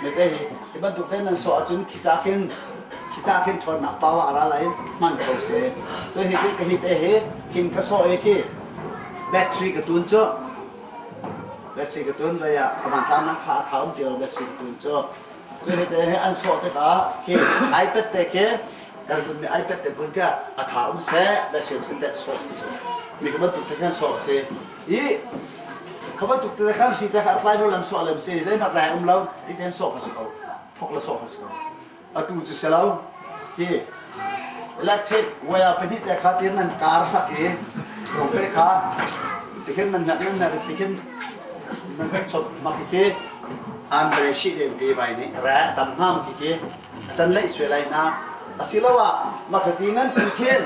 Mete hi hi bantuk te nan sawh ahcun khi ca khin khi ca khin ṭhawnnak power a ra lai hman kho si. Cu hi ka hi te hi khin ka sawh i khi battery ka tun cu battery ka tun vai ah a hmanthlaknak kha a tha um ti lo battery ka tun cu. Cu hi te hi an sawh tikah khi iPad te khi kan bunmi iPad te bun kha a tha um seh battery um seh te sawh si cu. Mi ka bantuk te khan sawh si. I kha bantuk te khan si te kha a tlai lo lam sawh lem si zeihmanh rai um lo ti ten sawh ka si ko phok le sawh ka si ko atu cu si lo hi electric wire pahnih te kha tin nan kar sak i lung te kha tikhin nan nan nan tikhin nan kan chop mak khi an bre shi den te vai ni ra tam ham khi khi can lei sue lai na asiloah makhati nan ti khin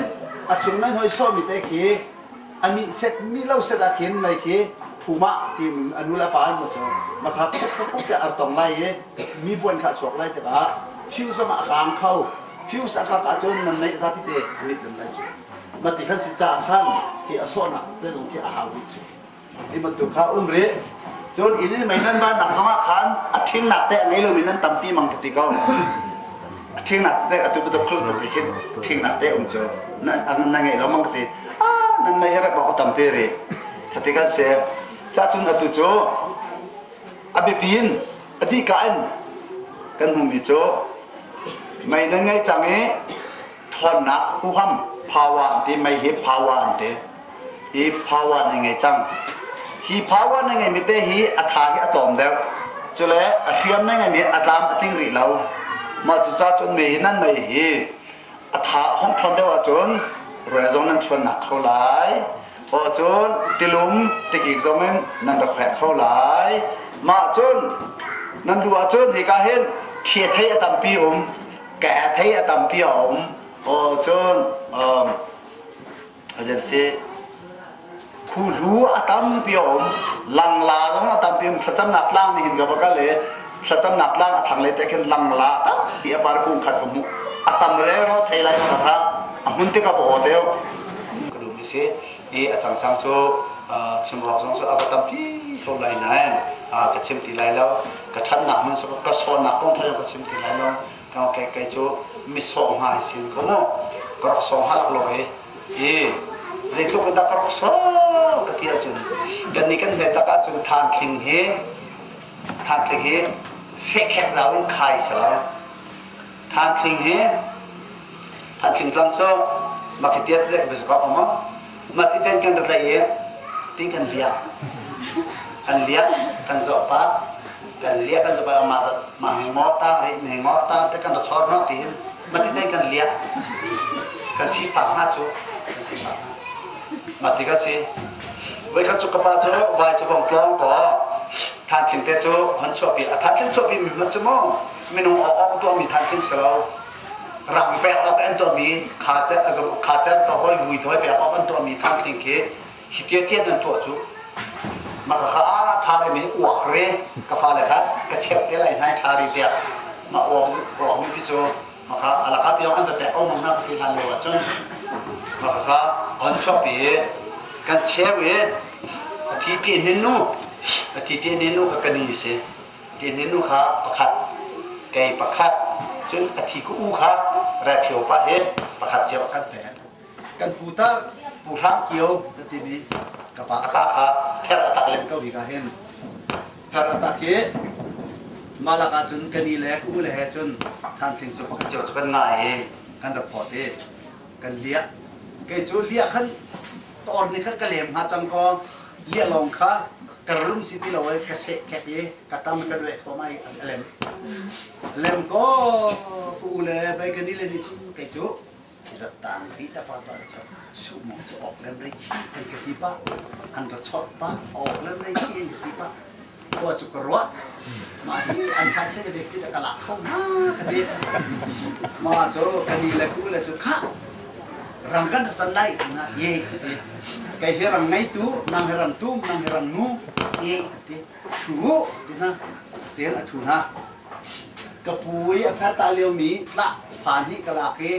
a cung nan hoi sawh mi te khi a mi set mi lo set ah khin mei khi phuma ti a nu le pa an cu ma kha phuk phuk phuk te ar tong lai i mi buan kha chuak lai tikah fuse zong a kang kho fuse a kak ahcun nan neih zapi te a mit lam lai cu ma ti khan si ca khan hi a sawhnak te zong khi a hau rih cu hi bantuk kha um rih. Cun inn in mei nan vannak zongah khan a ṭhingnak te a ngei lomi nan tampi mang ka ti ko. A ṭhingnak te atu bantuk khul ka ti khin ṭhingnak te um cu na ngei lo mang ka ti. Ah, nan mei hi rak bawk a tampi rih. Khati kan si. Cacun atu cu a biapi in a dihka in kan hmumi cu mei nan ngei cang i ṭhawnnak huham power an ti mei hi power an ti. Hi power na ngei cang. Hi power na ngeimi te hi a tha hi a tlawm deuh. Cule a hriam na ngeimi a tlam a tling rih lo. Mah cucaah cun mei hi nan mei hi a tha a hong ṭhawn deuh ahcun ruai zong nan chuannak kho lai. Aw cun tilum tikik zong in nan rak hrek kho lai. Mah cun nan duh ahcun hika hin ṭhia thei a tampi um, ke thei a tampi a um. Aw cun Agency khuhlu a tampi a um langla zong a tampi um thlacamnak tlang nih hin ka va kal i thlacamnak tlang a thang le te khin langla tampi a par kung khat ka hmuh a tam rero thei lai ma kha a hmun te ka pa teu ka duh mi si i a changchang cu chim awk zong cu a va tampi ko lai nain ka chim ti lai lo ka ṭhatnak hmun ka sawnnak kong thai ka chim ti lai lo Okay, kei cu misawh hnga sin ko mu. Ka rak sawng halak lo i i zeitluk in dah ka rak sawh ka ti ahcun kan nih kan hmet tak ahcun than thling hi than thling hi sehkhek zau in khai si lo. Than thling hi than thling tlang cu makitiat le ka ma ma ti ten kan rat lai i tin kan liak kan liak kan zawh pa kan liak kan zawh pa ma zat ma he ngo ta re me ngo ta te kan ra chor no ti hin ma ti ten kan liak kan si fak na cu kan si fak ma ti ka si voi khat cu ka pa cu vai cu bong tlong ko than thling te cu hon chuahpi a than thling chuahpi mi hmanh cu mu minung awk awk tuah mi than thling si lo rang pek awk an tuahmi kha kha cer to hoi vui hoi pek awk an tuahmi thamtling khi hi tia tian an tuah cu maka kha a tha re mi uak re ka fa le kha ka chep te lai nai tha ri tiah ma uak uak mi pi cu maka alaka piong an pek o mang na ti hlan lo ahcun maka kha on chuak pi kan cheu i a thi ti nin nu a thi ti nin nu ka kani si Ti nu kha pakhat, kei pakhat, cun a thi ka u kha Rathio pa he pakhat cio kan pek. Kan pu ta Pu Hrang Kio na timi ka pa a ka kha pher a tak len ko hi ka hin. Pher a tak i malak ah cun ka ni le ka u le he cun Thanthling cu pakhat cio cu kan ngai i kan ra phawt i kan liah. Kei cu liah khan tor nih khan ka lem hnga cang kaw liah lawng kha ka lung si ti lo i ka seh khek i ka tam ka dueh thluahmah i a lem lem ko ku u le bai ka ni le ni cu kei cu zat tang ri ta pa pa chu su mo chu ok lem rei khi an ka ti pa an ra chot pa ok lem rei khi an ka ti pa khua chu ka ruah ma hi an than thlen zei ti ka lak kho ma ka ti ma chu ka ni le ku le chu kha rang kan can lai na ye ti kei hi rang ngei tu nang hi rang tum nang hi rang nu ye ti thu ti na tel a thu na ka pu i a pher ta lio mi tla fa ni ka lak i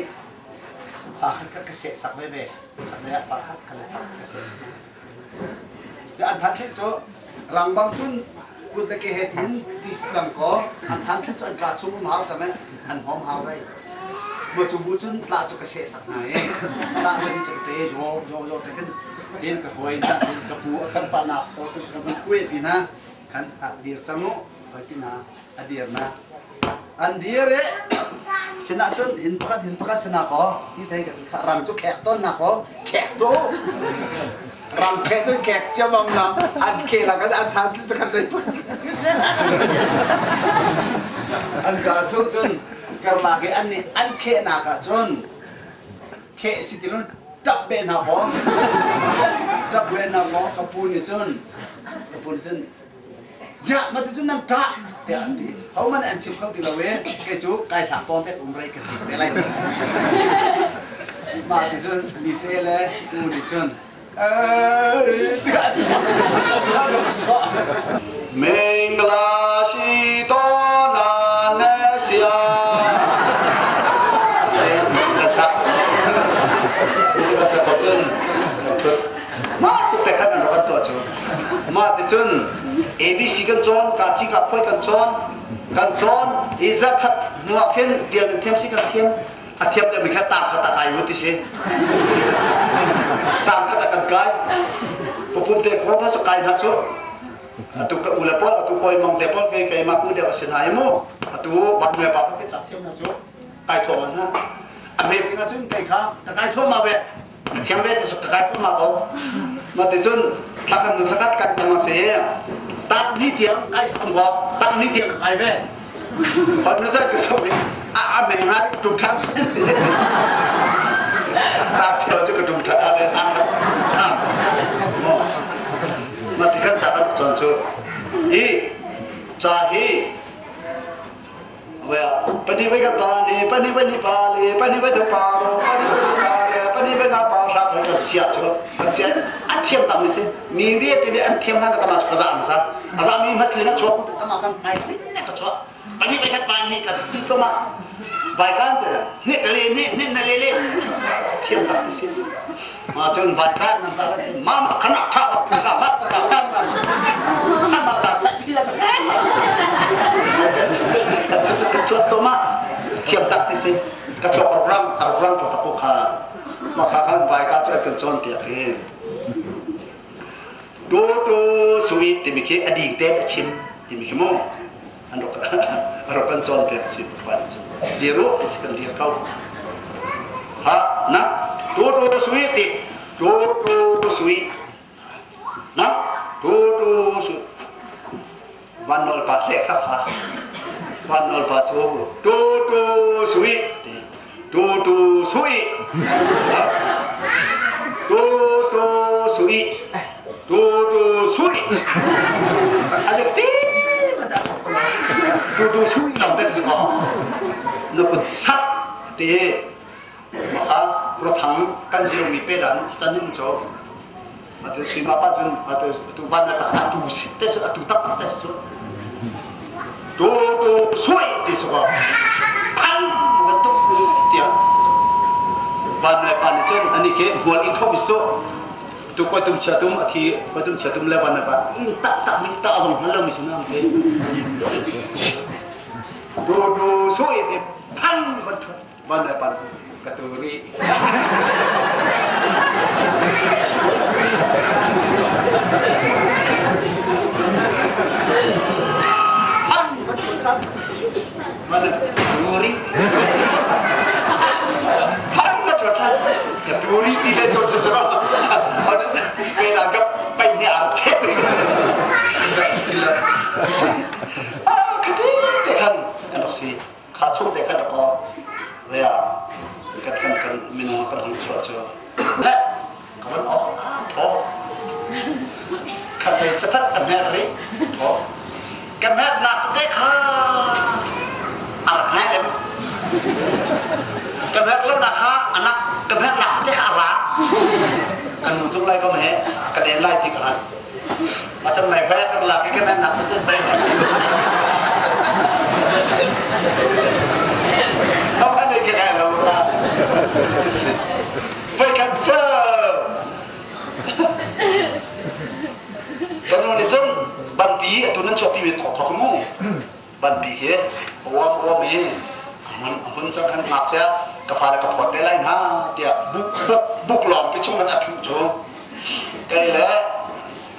fa khat khat ka seh sak ve ve khat le fa khat khat le fa ka seh sak an than thil cu rang bang cun Kut le ke he tin ti cang ko an than thlu cu an ka chung um hau cang an hom hau rei ma cu bu cun tla cu ka seh sak hna i tla ma hi cu ka pe zo zo zo te kan den ka hoi na ka pu a kan pa nak ko cu ka van kuai pi na kan dir cang u hoi ti na a dir na an dir e sinah cun hin pakhat hin pakhat sinah ko ti thei ka kha rang cu khek ton na ko khek tu rang khek cu khek chiamam na an khe la kan an than tu khat lei an ka chu cun karlak i an nih an kheh nak ah cun kheh si ti lo tap be na ko tap be na ko ka pu nih cun ka pu nih cun Ziah mati cun nan ṭah tiah an ti. Hohmanh an chim kho ti lo i kei cu kai hlak tawn te um rei ka ti te lai. Mah ti cun nite le u nih cun Mingla si to na ne sia. Mah te khat an rak kan tuah cu. Mah ticun ABC kan cawn, kaci ka phoi kan cawn, kan cawn i zakhat hnu ah khin tial kan thiam si kan thiam. A thiam deuhmi kha tang khat ah kai u ti si. Tang khat ah kan kai. Pupum te khua cu kai hna cu. Atu ka u le pawl, atu kawi mong te pawl kei keimah u deuh a si hna i mu. Atu ban nue pa ka cak thiam hna cu. Kai thawh hna. A me ting ahcun kei kha ka kai thawh ma ve. Thiam ve ti ka kai thluahmah ko. Ma ti cun thla kan nu thlakat kan lengmang si. Tak ni tiang kai sam ko, tak ni tiang ka kai ve. Hon nu zai ka so i a a meng ha tum tham sin. Ta cheu cu ka tum tha a ve a tham. Mo. Ma ti kan sa kan chon cu. I cha hi Pani vai ka pa ni pani vai ni pa le pani vai tho pa ro pani vai pa le pani vai nga pa sha tho ka chia chu ka chia a thiam tam ni si mi ve te an thiam han ka ma ka za ma sa a za mi mas le na chuak ka ma kan mai thin ne ka chuak pani vai ka pa ni ka ti ko ma vai kan te ne ka le ne ne na le le thiam tak si ma chun vai kan na sa la ma ma khana tha ba tha ma sa ka kan ta sa ma ta sa thi la ka chuat to ma thiam tak ti si ka chuak ram ram to ta ko kha ma kha kan vai ka chu kan chon ti he to to sui ti mi khi adi te a chim ti mi khi mo an rok rok kan chon te si pa chu diru si kan dir kau ha na to to sui ti to to sui na to to sui van nol pa le kha pha van nol pa chu to to sui to to sui to to sui to to sui a ti to to sui lam te ko no ko sat te ma kha pro thang kan zio mi pe dan san ning cho Atu sui ma pa cun atu tu van na atu sit te su atu tak te su to to sui ti su ko phan bantuk tia van na pa ni cun ani ke hmual in kho bisto tu ko tum chia tum athi ko tum chia tum le van na pa in tak tak mi ta zong hal lo mi sinang se to to sui ti phan bantuk van na pa ka tu ri phan bantuk van na turi phan bantuk ka turi ti le to su so pe la gap pai ni ar che ah khati te khan kan si kha chung te khan ko le a kan kan kan minung kan hung chuah cu le kawan ok tho khat lei sapat ka met ri tho ka met nak te kha ar hai lem ka met lo nak kha anak ka met nak te kha ra kan nu tuk lai ko me ka den lai ti ka han macam mai ba ka la ka met nak te bai เขาอันนี้ก็ได้แล้วล่ะไปกันเจอ Kan nu nih cun banpi atu nan chuahpi mi Hi uam uam i hun cang khan ngakchia ka fale ka phawt te lai hna tiah buk buk buk lawng pi chung in a thuh cu kei le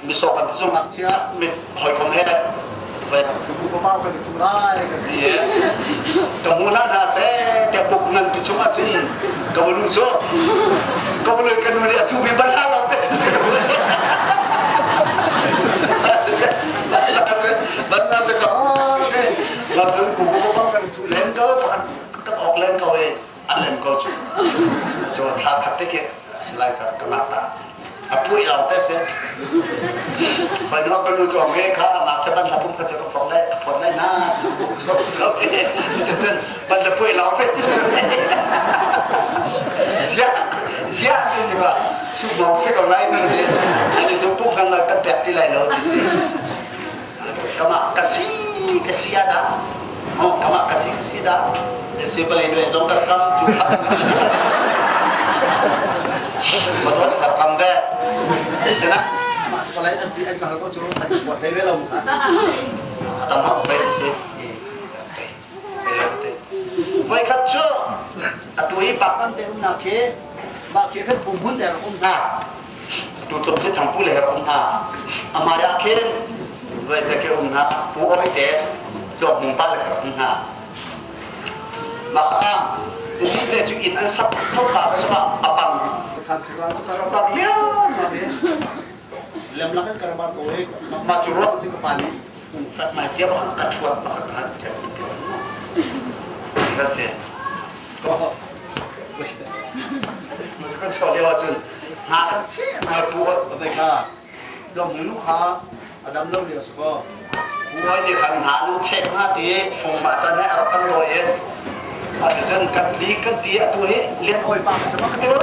misaw kan ti cu ngakchia mit hawikom he vai ku ka mau kan thu lai kan ti i ka mu hna hna seh tiah buk ngan pi chung ahcun ka va lu cu ka va lu ka nu nih a thu mi ban hna lawng te cu si ban la cu ka okay la cu ku ku ku kan thu len ko kan kan ok len ko e an lem ko cu cu thla khat te ke silai ka ka ngak ta a pui lawng te se bai no ka nu chu nge kha ngak che ban la pum kha che ka phok lai phot lai na so so cun ban la pui lawng te si zia zia ti si ba su mong se ko lai ti si ani chu puk hang la kan pek ti lai lo ti si kama kasi kasi ada oh kama kasi kasi da si palai due zong ka kam chu ma to ka kam ve sena ma si palai an ti an ka hal ko chu an buat hlei ve lo mu tam ma bai si voi khat chu atu hi pak an te um na ke ma ke khan pum hun der um na tu tluk cu thangpu le her um hna amah ya khin voi te ke um hna pu oi te tlok mung pa le her um hna maka pu te cu inn an sak tho pa ka suma apang than thira chu karabar lian ma de lem lakan karabar ko he ma chu ro chu ka pani um fat mai tia ba ka thuat ba ka han te ka se ko ka so lio cun hna kan che na pu ve kha lom nu kha adam lo lio so ko Puai nih khan hna nan chek hna ti fung ma chan he arab kan lawi i atu cun kan tli kan ti atu hi lian oi pa ka sama ka te le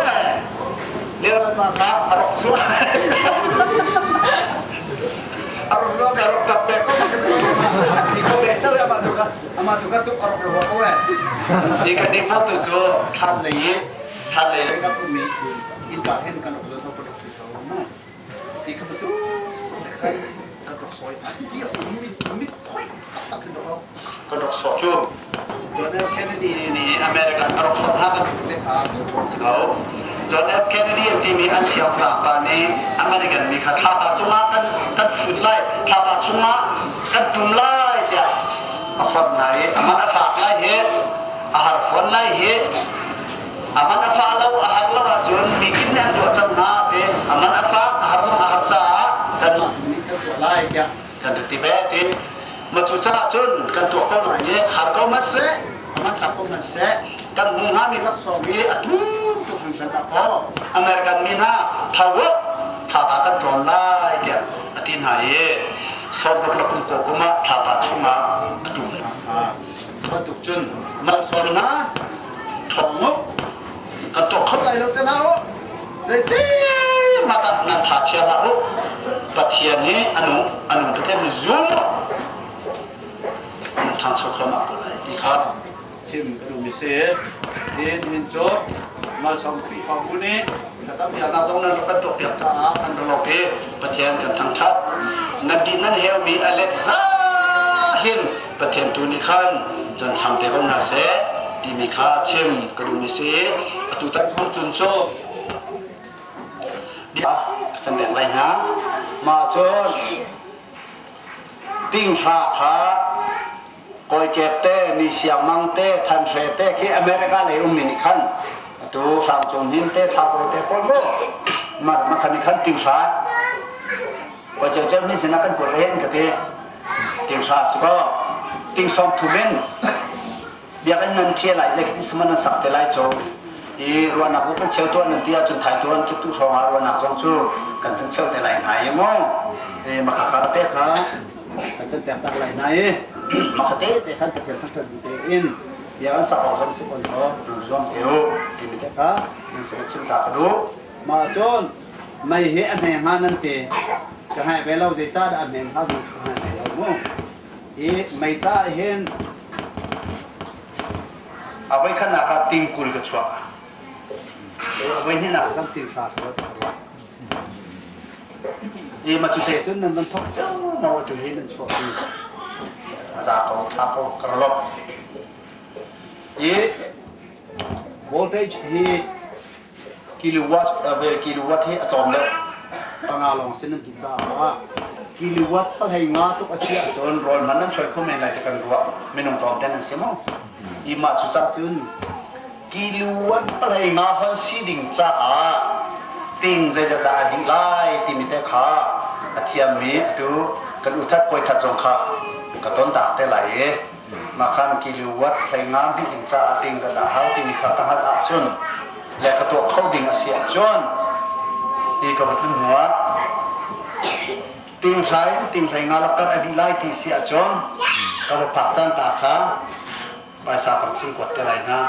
lian oi pa ka arok su arok lo ka arok tap be ko ma ka ti ko be ta ama tu ka ama tu ka tu arok lo ko eh Ni kan ni tu cu thlan lei i thlan lei le ka mi in ka hen kan rok zo to pa ti ko ma ti ka tu khan kan rok soi ti mi mi khoi tak tak ro kan rak sok cu John F Kennedy nih America a rak sok hna kan te kha ko John F Kennedy an timi an siangpahrang pa nih American mi kha thlapa cungah kan kan thut lai thlapa cungah kan tum lai tiah a forh hna i aman a fak lai hi a har fawn lai hi aman a fa lo a har lo ahcun mi kin nih an tuah cang hna ti aman a fak a har zong a har caah kanmah nih kan tuah lai tiah kan ti ve ti ma cu caah cun kan tuah ko lai i har ko hmanh seh aman fak ko hmanh seh kan hmu hnga mi laksawng hi a tum tuk hringhran dah kaw American mi hna tho u thlapa kan tlawn lai tiah a ti hna i sawmruk le kum kaw kum ah thlapa chungah a ṭum hna. Bantuk cun malsawm hna ṭhawng u kan tuah kho lai lo te hlah u zeiti hmanh ah nan tha chia hlah u Pathian hi anu anung Pathian hi zum u nan ṭhangcho kho ma ko lai ti kha chim ka duhmi si. Hin hin cu malsawm Khrihfabu nih thlacam piaknak zong nan rak kan tuahpiak caah kan rak lawk i Pathian kan thangṭhat. Nan dih nan heumi a let za hin Pathian tu nih khan can chang te ko hna seh timi kha chim ka duhmi si. Atu tan tun cu can pek lai hna. Mah cun tinghra kha Kawikep te, Ni Siang Mang te, Than Hre te khi America lei ummi nih khan atu Hrang Cung Hnin te, Thla Bawi te pawl mu ma ma khan nih khan tinghra koi ceu ceu ni sinah kan kuat len ka ti tinghra si ko ting sawm thum in biakinn nan ṭhial lai zei khi saman nan sak te lai cu i ruahnak zong kan cheu tuah nan ti ahcun thai tuan cu tu hrawng ah ruahnak zong cu kan chan cheu te lai hna i mu i makha kha te kha kan chan pek tak lai hna i makha te te khan Pathian thangṭhat bu tein bia kan sak awk zong si kon ko zuam te u timi te kha nan sin chim ta ka duh mah cun mei hi a hme hnga nan ti ka hai ve lo zeicahdah a hme hnga zong ka hai ve lo mu Hi mei ca hin a voi khatnak ah tingkul ka chuak. A voi hnihnak kan ting hra sa ta ruah. I ma cu se cun nan van thok cio no atu hi nan chuak ti. A za ko, tha ko, ka ra lawmh. I voltage hi kilowatt kilowatt hi a tlawm deuh. Panga lawng sin an ti caah kilowatt pahlei nga tuk a si ahcun rawl man nan chuai kho men lai ti kan ruah. Minung tlawmte nan si maw? I mah cu cah cun kilowatt pahlei nga hon si ding caah ting zeizat dah a dih lai timi te kha a thiammi atu kan uthat kawithat zong kha ka ton tak te lai i mah khan kilowatt hlei nga hmuh ding caah ting zat dah hau timi kha ka hngalh ahcun le ka tuah kho ding a si ahcun hi ka va tlun hnuah ting hrai ting hlei nga lakar a dih lai ti si ahcun ka va phak caan ta kha paisa kan chung kuat te lai hna.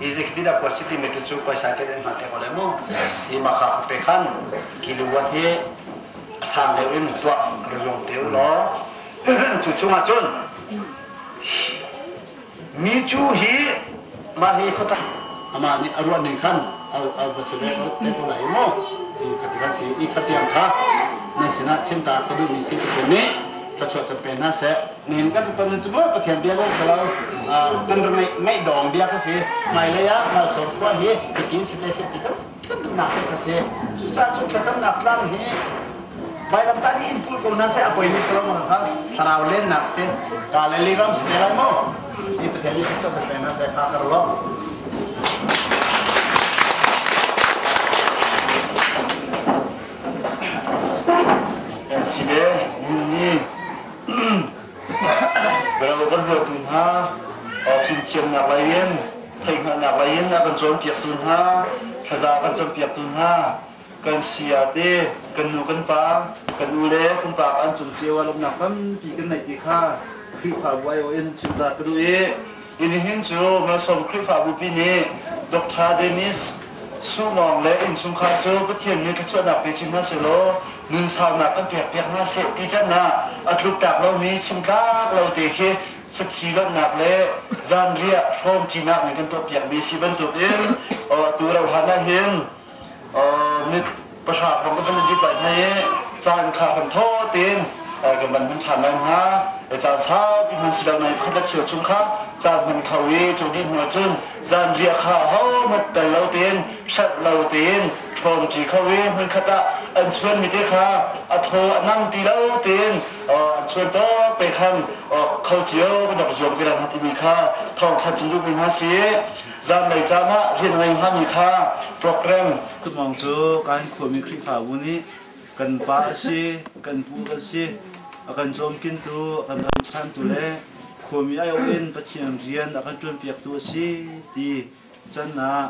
Hi zeikhiti dah kuat si timi tu cu paisa te in hman te ko lai mu. Hi maka ka pe khan kilowatt hi a sang deuh in tuah rizung te u law cu chungah cun mi cu hi mah hi khota amah nih a ruah ning khan a va si ve te ko lai mu ti khati kan si i khatiang kha nan sinah chimta ka duhmi si Pathian nih thluachuah can pe hna seh. Nihin kan ton cu maw Pathian bia lawng si lo kan ngaih ngaih dawng bia kha si. Hmailei ah malsawm khua hi hitin si te si ti kan kan duhnak te kha si. Cucaah cun thlacamnak tlang hi vailamtah nih in pul ko hna seh a poi mi si lo ma kha thlarau lennak si Galilee ram si te lai maw hi Pathian nih thluachuah kan pe hna seh kha ka lawm. Si le ni Bel kan ruahtu hna, fimthiamnak lei in, theihhngalhnak lei in a kan cawnpiaktu hna, thlaza kan campiaktu hna, kan saya te, kan nu kan pa, kan u le kan pa an cung cio ah lawmhnak tampi kan neih ti kha Khrihfabu aiawh in chim ta ka duh i nihin cu Malsawm Khrihfabu pi nih Dr. Dennis Sumawng le innchungkhar cu Pathian nih thluachuahnak pe chin hna sehlaw nun saunak kan pek piak hna seh ti can ah a tluktlak lomi chimtlak lo te khi sathi lawmhnak le zanriah hrawmṭinak nih kan tuahpiakmi si bantukin tu rohan ah hin mit pahra hrawng kan van dit lai hna i caan kha kan thaw tein kan van hman ṭhan lai hna. Caan saupi hman si lo nain pakhat le cheu chung kha caan hman kho i cu dih hnu ahcun zanriah kha hohmanh tel lo tein hrelh lo tein ṭhawmṭi kho i hmunkhat ah an chuanmi te kha a thaw a nang ti lo tein an chuan tawk te khan kho cio kan rak zuam te lai hna timi kha thawngṭha cun duhmi hna si. Zanlei caan ah rian ngei hngami kha program Tumong cu kan khuami Khrihfabu nih kan pa a si, kan pu a si, a kan cawmkintu, a kan ramchantu le khuami aiawh in Pathian rian a kan ṭuanpiaktu a si ti can ah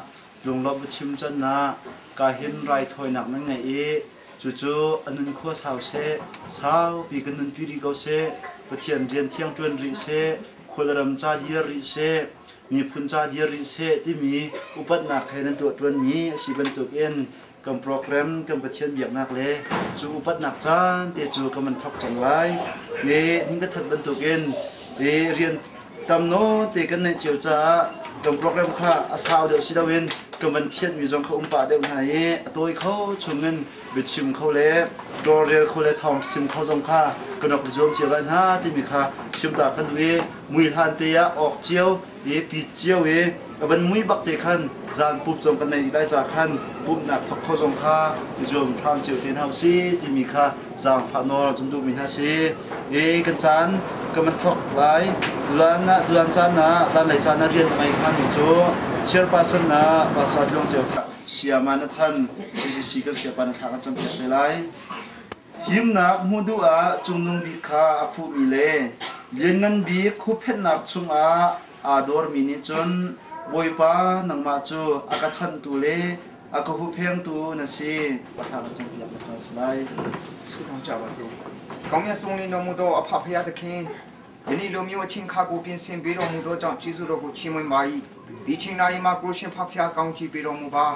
lunglawmh a chim can ah kahin raithawinak nan ngeih i cucu a nun khua sau seh, saupi kan nunpi rih ko seh, Pathian rian thiang ṭuan rih seh, khualram ca dir rih seh, miphun ca dir rih seh timi upatnak he nan tuah ṭuanmi a si bantukin kan program kan Pathian biaknak le cu upatnak caan te cu kan van thawk cang lai. Ne hing ka that bantukin e rian tam nawn te kan neih cio caah kan program kha a sau deuh si loin kan van phiatmi zong kha um pah deuh hna i a tawi kho chungin biachim kho le tawlrel kho le thawng sim kho zong kha kan rak zuam cio lai hna timi kha chim ta kan duh i mui hlan te ah awk cio i pi cio i a van mui bak te khan zan pup zong kan nei lai ca khan pumhnak thok kho zong kha i zuam hram cio te hna usih timi kha zaangfah nawl cun duhmi hna si i kan caan kan van thok lai. Tulan ah tulan caan ah zanlei caan ah rian a ngei hngami cu chairperson ah Pastor Tluang Ceu Siama na than CCC kan siapa na thla kan cam piak te lai. Himnak hmuh duh ah cungnung bik kha a fuhmi le lianngan bik hupphenhnak chungah aa dormi nih cun Bawipa nangmah cu a ka chanhtu le a ka hupphengtu na si. Thla kan campiak na caan si lai. ကောင်းမြတ်ဆုံးလင်းတော်မူသောအဖဖယားသခင်ယနေ့လိုမျိုးအချင်းခါကိုပြင်ဆင်ပေးတော်မူသောကြောင့်ကျေးဇူးတော်ကိုချီးမွမ်းပါ၏ဒီချိန်နာရီမှာကိုရှင်ဖဖျားကောင်းချီးပေးတော်မူပါ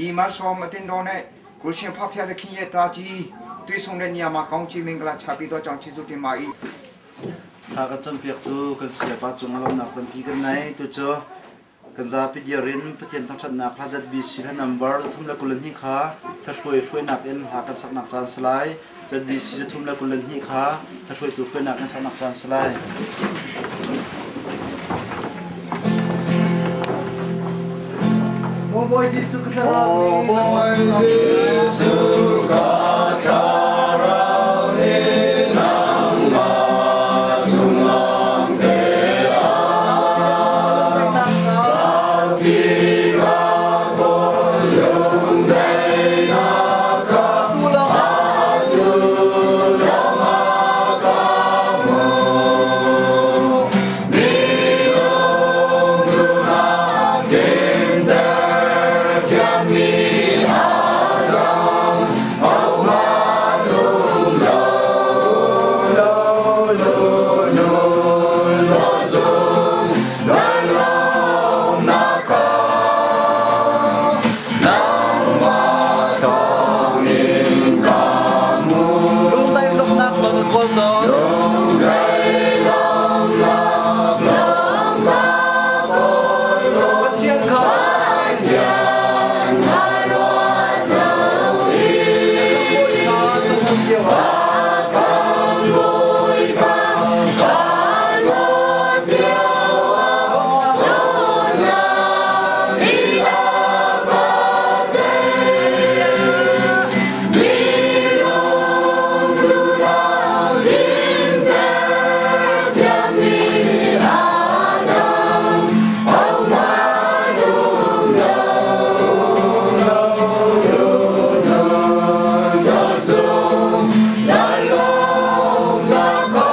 ဤမဆောမတင်တော်နဲ့ကိုရှင်ဖဖျားသခင်ရဲ့တာကြီးတွေ့ဆုံတဲ့နေရာမှာကောင်းချီးမင်္ဂလာချပေးသောကြောင့်ကျေးဇူးတင်ပါ၏Thla kan campiaktu kan sayapa cung a lawmnak tampi kan nei. Tucu kan zapi dir in Pathian thangṭhatnak hla ZBC hla number 322 kha thahruai hruainak in hla kan saknak caan si lai. ZBC 322 kha thahruaitu hruainak in saknak caan si lai. Bawi Jesuh ka thlarau nih Bawi Jesuh ka thlarau nih nangmah chunglang te ah saupi ka kawl lungdaihnak kha atu lawngah ka hmuh. Minung duhnak dinter thiammi Adam hohmanh um lo lo lunun zung zalongnak kha nangmah thawngin ka hmu. Lungdai lawmhnak lawng ka kawl tawn. Lungdai lawmhnak lawng ka kawl Pathian kha Pathian kha ruat lo Na khamhbawi kha ka hmuh lio ah. Khamhbawi kha ka ruat lio ah dawtnak lila ka thei. Minung duhnak dinter thiammi Adam hohmanh um lo. Lunun zung zalongnak kha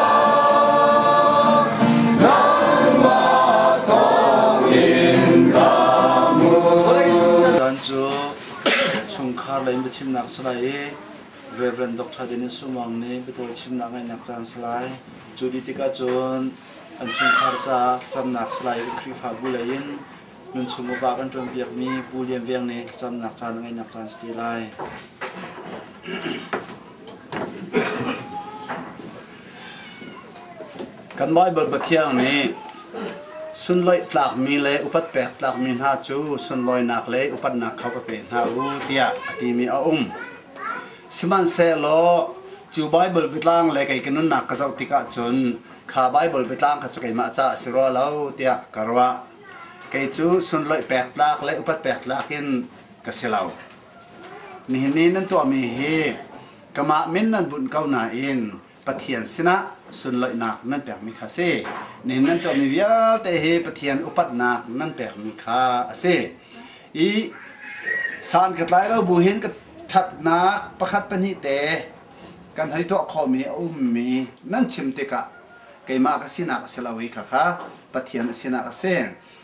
nangmah thawngin ka hmuh. Dan cu chungkhar lei in biachimnak si lai i Reverend Dr. Dennis Sumang nih biatawi chimnak ngaihnak caan si lai. Cu dih tikah cun an chungkhar caah thlacamnak si lai i Khrihfabu lei in nunchung upa kan ṭuanpiakmi Pu Lian Veng nih thlacamnak caan a ngeihnak caan si te lai. Kan Baibal Pathian nih sunlawih tlakmi le upat pek tlakmi hna cu sunlawinak le upatnak kha va pe hna u tiah a timi a um. Sihmanhsehlaw cu Baibal biatlang le kei ka nunnak ka zoh tikah cun kha Baibal biatlang kha cu keimah caah a si rua lo tiah ka ruah. Kei cu sunlawih pek tlak le upat pek tlak in ka si lo. Nihin ni nan tuahmi hi kamah min nan bunh ko nain Pathian sinah sunlawihnak nan pekmi kha a si. Nihin nan tuahmi vialte hi Pathian upatnak nan pekmi kha a si. I san ka tlai lo bu hin ka ṭhatnak pakhat pahnih te kan hei tuah khawhmi a ummi nan chim tikah keimah ka sinak a si lo i khakha Pathian a sinak a si.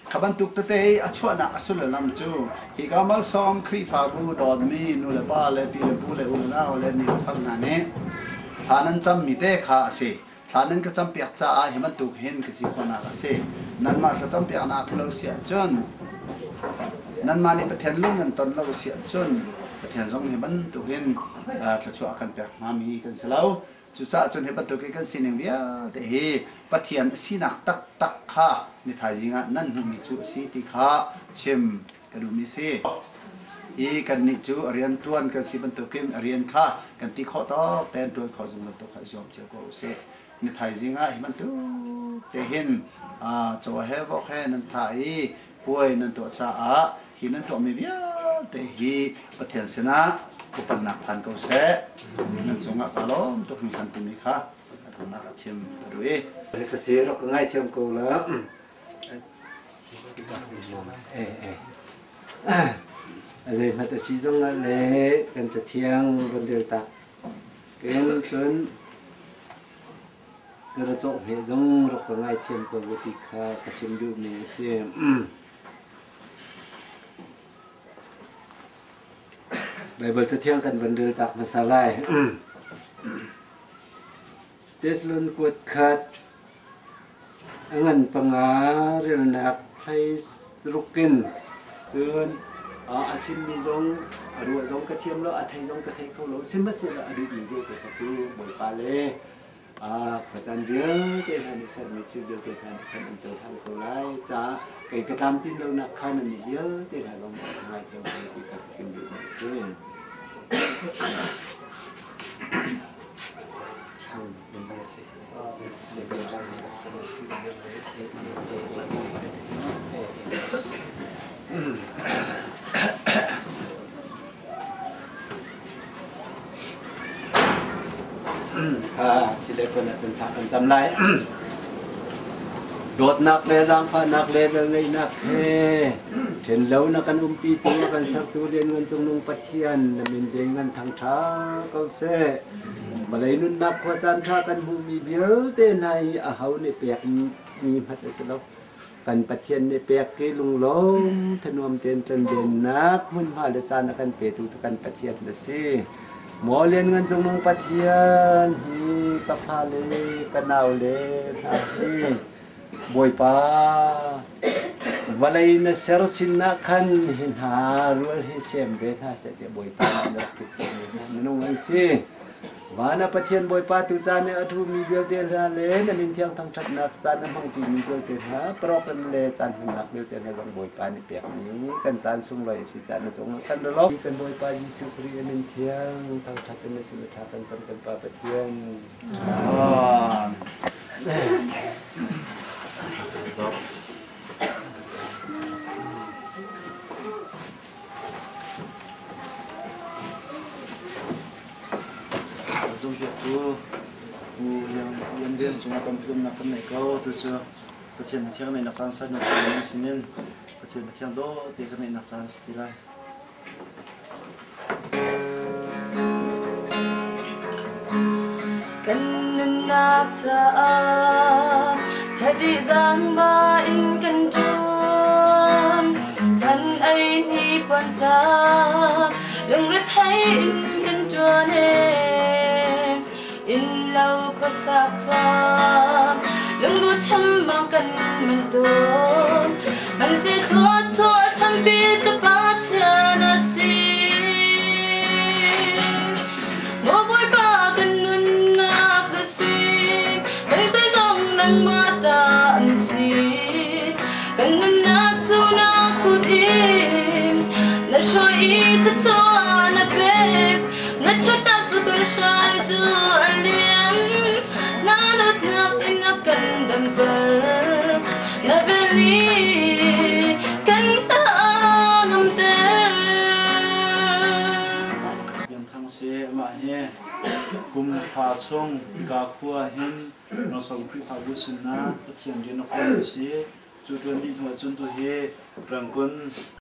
Kha bantuk tete i a chuahnak a sullam cu hika malsawm Khrihfabu dawtmi nulepa le pi le pu le u le nau le ni le far hna nih thla nan cammi te kha a si. Thla nan ka campiak caah hi bantuk hin ka si khawhnak a si. Nanmah thlacampiaknak lo si ahcun nanmah nih Pathian lung nan ton lo si ahcun Pathian zong hi bantuk hin thluachuah a kan pek hngami kan si lo. Cucaah cun hi bantuk i kan sining vialte hi Pathian a sinak taktak kha ni thaizing ah nan hmuhmi cu a si ti kha chim ka duhmi a si. I kannih cu a rian ṭuan kan si bantukin a rian kha kan ti khawh tawk tein ṭuan khawh zungzal tu kha i zuam cio ko u sih. Ni thaizing ah hi bantuk te hin caw he vok he nan thah i puai nan tuah caah hi nan tuahmi vialte hi Pathian sinah upatnak phan ko seh. Nan cungah kaa lawm tuk hringhran timi kha nak a chim ka duh i. Ka si rak ka ngaithiam ko la. Eh eh. Zei hmat a si zong ah le kan cathiang van rel tak. Ken cun ka ra cawk hme zong rak ka ngaithiam ko ti kha ka chim duhmi a si. Baibal cathiang kan van rel tak hmasa lai. Teslon kuat khat a ngan panga relnak hlei rukin cun a chimmi zong a ruah zong ka thiam lo a thei zong ka thei kho lo sihmanhsehlaw a duhmi vialte kha cu Bawipa le Khuacaan vialte hna nih sermi thil vialte hna nih khan an cohlan ko lai caah kei ka tlamtlin lonak kha nannih vialte hna zong nih an ngaithiam ko ti kha ka chim duhmi a si. pon ahcun thla kan cam lai. Dawtnak le zaangfahnak le velngeihnak he ṭhen lo na kan umpi tu a kan sertu lianngan cungnung Pathian na min lianngan thangṭha ko seh. Vawlei nunnak khua caan ṭha kan hmuhmi vialte hna hi aho nih pekmi hmanh a si lo. Kan Pathian nih pek i lunglawm thanuam tein tlanvennak hmunhma le caan a kan petu cu kan Pathian a si. Maw lianngan cungnung Pathian hi ka fale ka naule hna hi Bawipa vawlei na ser sinah khan hi hna rual hi sem ve hna seh tiah Bawipa nih na rak pekmi hna minung an si. Van a Pathian Bawipa tu caan i a ṭhumi vialte hna le na min thiang thangṭhatnak caan a hmangṭimi vialte hna program le caan hmannak vialte hna zong Bawipa nih pekmi kan caan sunglawi a si caan na cungah kan ra lawm. Kan Bawipa Jesuh Khrih a min thiang thangṭhat in na sin a ṭha kan cam kan Pa Pathian. Amen. Cawnpiaktu Pu Lian Lian cungah kan philumnak kan nei ko. Tu cu Pathian thiang neihnak caan sai na sinin sinin Pathian thiang dawh te kan neihnak caan si ti lai. Kan nunnak caah thadi zaangba in kan ṭuan. Kan ei ni pon ca lungrethei in kan ṭuan e. Inn lo khuasak ca lungbu chambang kan man tawn. Kan se thlua chuah hrampi cu Pathian a si. Maw Bawipa kan nunnak na si, kan zeizong nangmah ta an si. Kan nunnak cu na kut in na hruai i thluachuah na pek. Na ṭhatnak cu kan hrai cu a liam, na dawtnak in a kan damter. Na vel nih kan hna a ngamter. Lian Thang si amah hi kum thla chung hika khua hin Nosong Khrihfabu sinah Pathian rian a kawl a si. Cu ṭuan dih hnu ahcun tu hi Rangoon